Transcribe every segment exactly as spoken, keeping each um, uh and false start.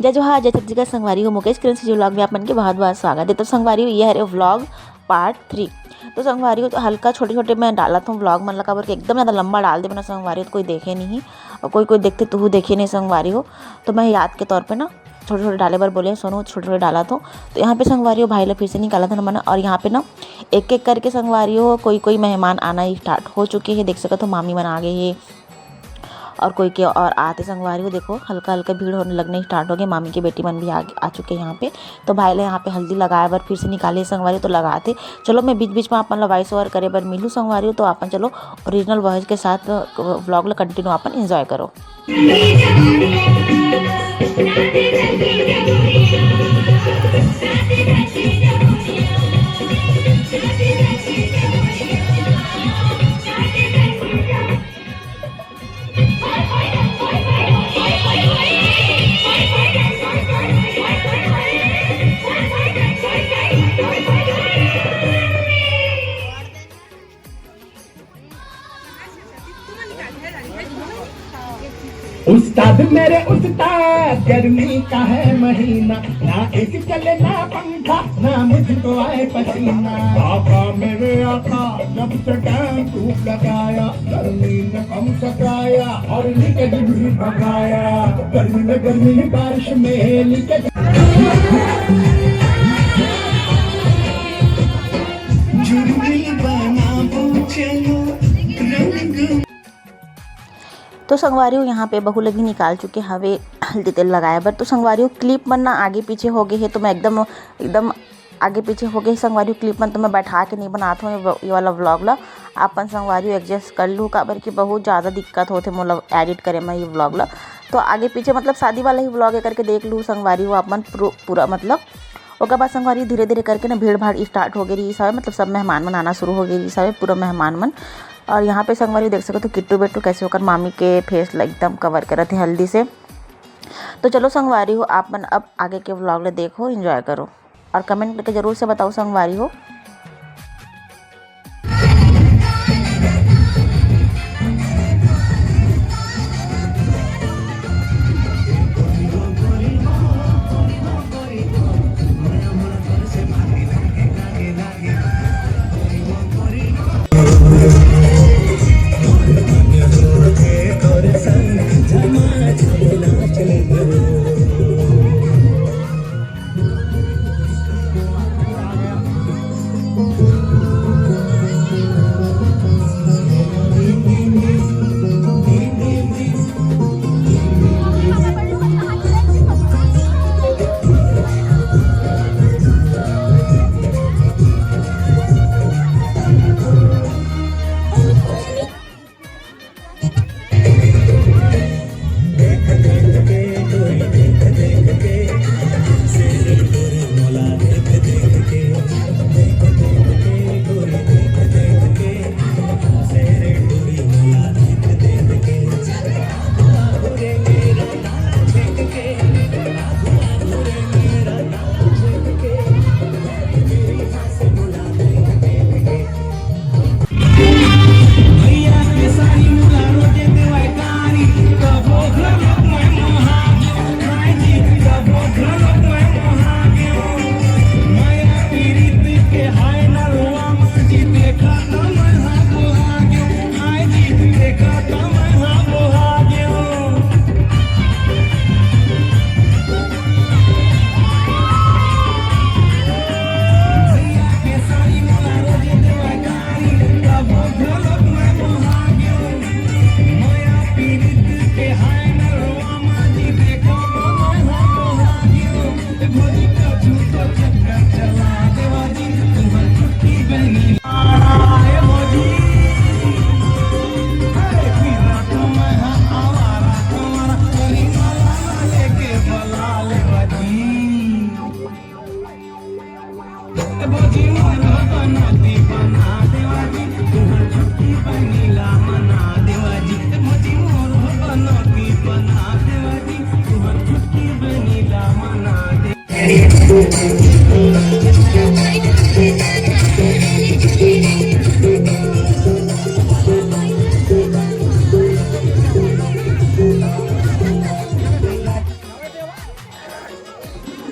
जय जोहार, जय छत्तीसगढ़ संगवारी हो। मुकेश किरण सीजी vlog में आप मन के बहुत बहुत स्वागत है। तो संगवारी हो, ये हरे vlog part three। तो संगवारी हो, तो हल्का छोटे छोटे मैं डालत हूँ vlog मन ला, काबर के एकदम ज़्यादा लंबा डाल देबे ना संगवारी हो, तो कोई देखे नहीं, और कोई कोई देखते तो देखे नहीं संगवारी हो। तो मैं याद के तौर पे ना छोटे छोटे डाले बर बोले, सोनू छोटे छोटे डालत हूँ। तो यहाँ पे संगवारी हो, भाई ला फिर से निकालत हन मन, और यहाँ पे ना एक एक करके संगवारी हो, कोई कोई मेहमान आना start हो चुके हैं। देख सकत हो, मामी मन आ गए हैं, और कोई के और आते संगवारी हो। देखो, हल्का हल्का भीड़ होने लगने start हो गए। मामी के बेटी मन भी आ, आ चुके हैं यहाँ पे। तो भाई ला यहाँ पे हल्दी लगाए बर फिर से निकाले संगवारी, तो लगाते। चलो, मैं बीच बीच में आप मन ला voice over करे बर मिलूँ संगवारी हो, तो अपन चलो original voice के साथ vlog ला continue अपन enjoy करो। उस्ताद मेरे उस्ताद, गर्मी का है महीना, ना AC चले ना पंखा, ना मुझको आए पसीना। आका मेरे आका, जब से टैंक ट्यूब लगाया, गर्मी ने कम सताया और निकल भी भगाया। गर्मी में गर्मी, बारिश में निकल। जुर्मी बनाबो चलो रंग। तो संगवारी हो, यहाँ पे बहू लगी निकाल चुके हवे हल्दी तेल लगाए बर। तो संगवारी हो, clip मन ना आगे पीछे हो गए है, तो मैं एकदम एकदम आगे पीछे हो गए संगवारी हो। Clip मन तो मैं बैठा के नहीं बनात हूँ ये व-, ये वाला vlog ला। अपन संगवारी हो adjust कर लू, काबर कि बहुत ज़्यादा दिक्कत होते मोला edit करे में ये vlog ला। तो आगे पीछे मतलब शादी वाला ही vlog है करके देख लू संगवारी हो आप मन पूरा, पूरा मतलब। ओकर बाद संगवारी धीरे धीरे करके ना भीड़ भाड़ start हो गई रही हवे, मतलब सब मेहमान मन आना शुरू हो गई रही हवे, पूरा मेहमान मन। और यहाँ पे संगवारी देख सकते हो किट्टू बेट्टू कैसे ओकर मामी के face ला एकदम cover करत है हल्दी से। तो चलो संगवारी हो, आप मन अब आगे के vlog ले देखो, enjoy करो और comment करके जरूर से बताओ संगवारी हो।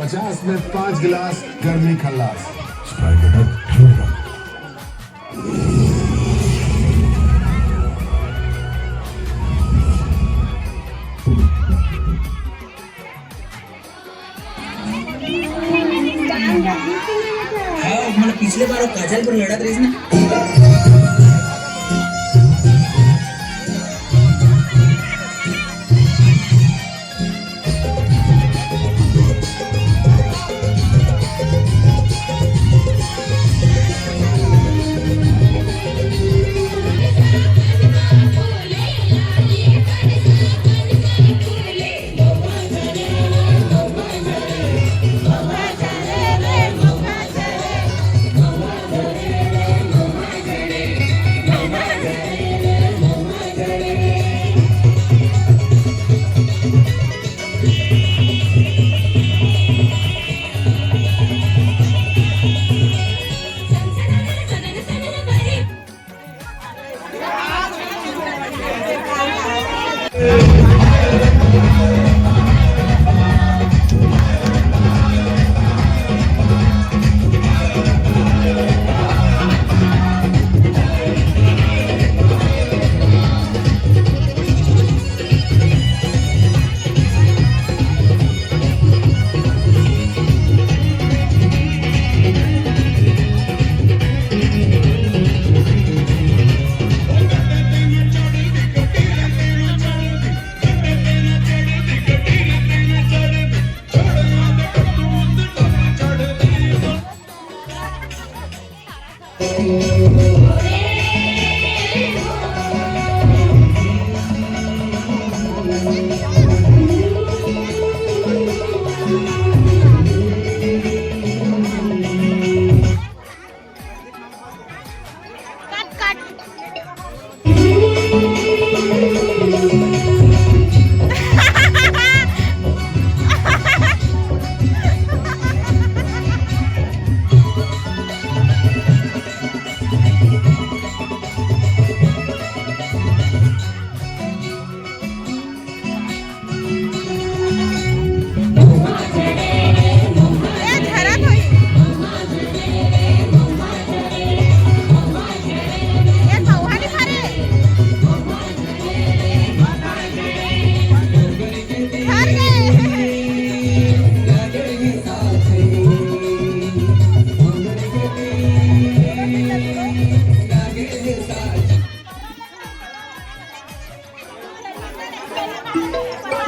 पचास में पाँच गिलास गर्मी खल्लास। Sprite ठंडा। हाँ, मतलब पिछले बार वो काजल पर लड़त रहिस ना।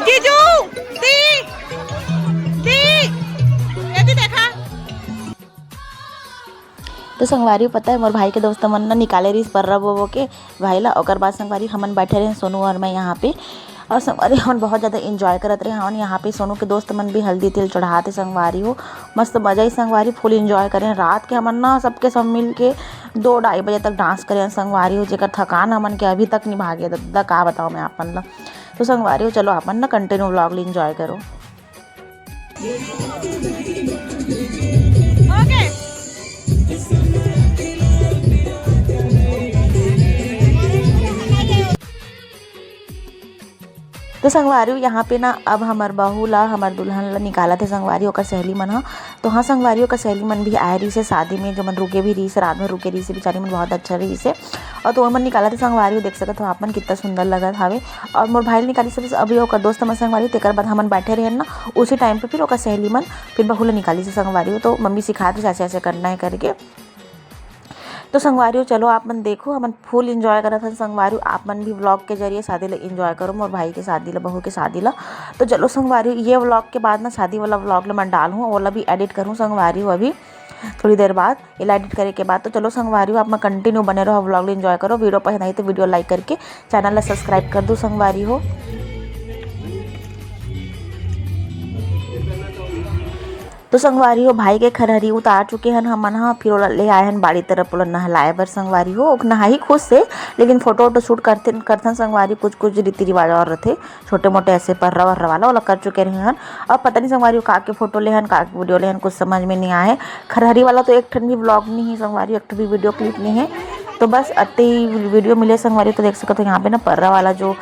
जीजू, दी, दी, ये दी देखा। तो संगवारी, पता है, मोर भाई के दोस्त मन न निकाले रहिस पर्रा बोबो के भाई ला। ओकर बाद संगवारी, हमन बैठे रहे सोनू और मैं यहाँ पे। और संगवारी, हमन बहुत ज़्यादा एंजॉय करत रहे हन। यहाँ पे सोनू के दोस्त मन भी हल्दी तेल चढ़ाते संगवारी हो। मस्त मजा ही संगवारी, फुल एंजॉय करे। रात के हमन ना सबके सब मिल के दो ढाई बजे तक डांस करे हन संगवारी हो, जेकर थकान हमन के अभी तक नहीं भागे दद्दा, का बताओ मैं आपन ला। तो संगवारी हो, चलो आपन ना कंटिन्यू व्लॉग ले एंजॉय करो। तो संगवारी हो, यहाँ पे ना अब हमर बहू ला, हमर दुल्हन ला निकालत हे संगवारी, ओकर सहेली मन ह। तो हाँ संगवारी, ओकर सहेली मन भी आए रहिस हे शादी में, जो मन रुके भी रहिस हे, रात भर रुके रहिस हे, बेचारी मन बहुत अच्छा रहिस हे। और तो ओमन निकालत हे संगवारी हो, देख सकत हो आप मन कितना सुंदर लगत हवे। और मोर भाई निकालिस हे अभी ओकर दोस्त मन संगवारी, तेकर बाद हमन बैठे रहे ना, उसी टाइम पे फिर ओकर सहेली मन फिर बहू ला निकालिस हे संगवारी हो। तो मम्मी सिखात रहिस ऐसे ऐसे करना है करके। तो संगवारी हो, चलो आप मन देखो, हमन फुल एंजॉय करत हन संगवारी हो। आप मन भी व्लॉग के जरिए शादी ला एंजॉय करो, मोर भाई के शादी ला, बहू के शादी ला। तो चलो संगवारी हो, ये व्लॉग के बाद ना शादी वाला व्लॉग ला मैं डालहूँ, ओला भी एडिट करूँ संगवारी हो अभी थोड़ी देर बाद। एला एडिट करे के बाद तो चलो संगवारी हो, आप मन कंटिन्यू बने रहो, व्लॉग ला एंजॉय करो। वीडियो पसंद आई तो वीडियो लाइक करके चैनल ला सब्सक्राइब कर दो संगवारी हो। तो संगवारी हो, भाई के खरहरी उतार चुके हन हमन ह, फिर ओला ले आए हन बाड़ी तरफ, ओला नहलाए बर संगवारी हो। ओक नहाही खुद से, लेकिन फोटो वोटो शूट करथे, करथन संगवारी, कुछ कुछ रीति रिवाज और रथे, छोटे मोटे ऐसे पर्रा वर्रा वाला, ओला कर चुके रहे हन। अब पता नहीं संगवारी हो, का के फोटो ले हन, का के वीडियो ले हन, कुछ समझ में नहीं आए। खरहरी वाला तो एक ठन भी व्लॉग नहीं है संगवारी, एक ठन भी वीडियो क्लिप नहीं है। तो बस अति video मिले संगवारी। तो देख सकत हो यहाँ पे ना पर्रा वाला जो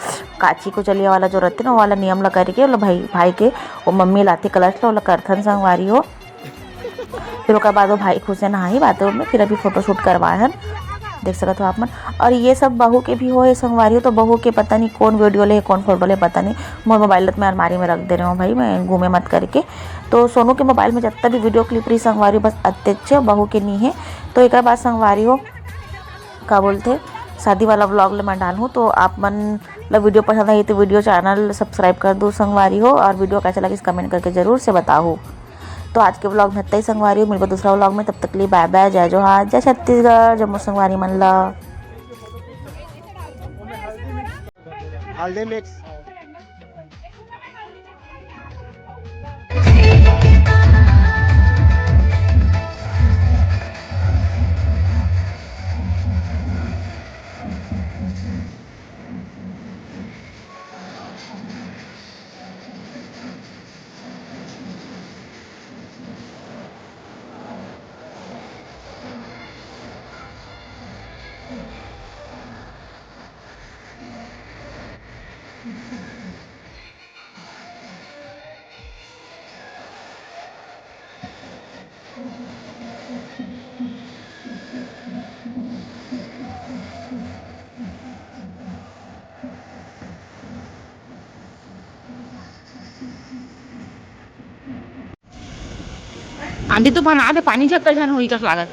काची को चलिया वाला जो रहते ना, वो वाला नियम ला करके ओला भाई, भाई के वो मम्मी लाथे कलश ला, ओला करथन संगवारी हो। फिर ओकर बाद वो भाई खुश है नहाही बाथरूम में, फिर अभी फोटोशूट करवाए हन, देख सकत हो आप मन। और ये सब बहू के भी हो है संगवारी हो, तो बहू के पता नहीं कौन video ले, कौन फोटो ले, पता नहीं। मोर मोबाइल तो मैं अलमारी में रख दे रहे हूँ भाई, मैं घूमे मत करके। तो सोनू के मोबाइल में जितना भी video clip रही संगवारी हो, बस अत्ते अच्छे बहू के नहीं है। तो एक बात संगवारी हो, का बोलते, शादी वाला vlog ले मैं डालूँ, तो आप मन ला video पसंद आई तो video channel subscribe कर दो संगवारी हो, और video कैसा लगिस comment करके जरूर से बताओ। तो आज के vlog में इतना ही संगवारी हो, मिलबो दूसरा vlog में, तब तक के लिए bye bye, जय जोहार, जय छत्तीसगढ़, जम्मो संगवारी मन ला। हल्दी मिक्स। आंधी तूफान आथे, पानी झक्का झन होही कस लागत।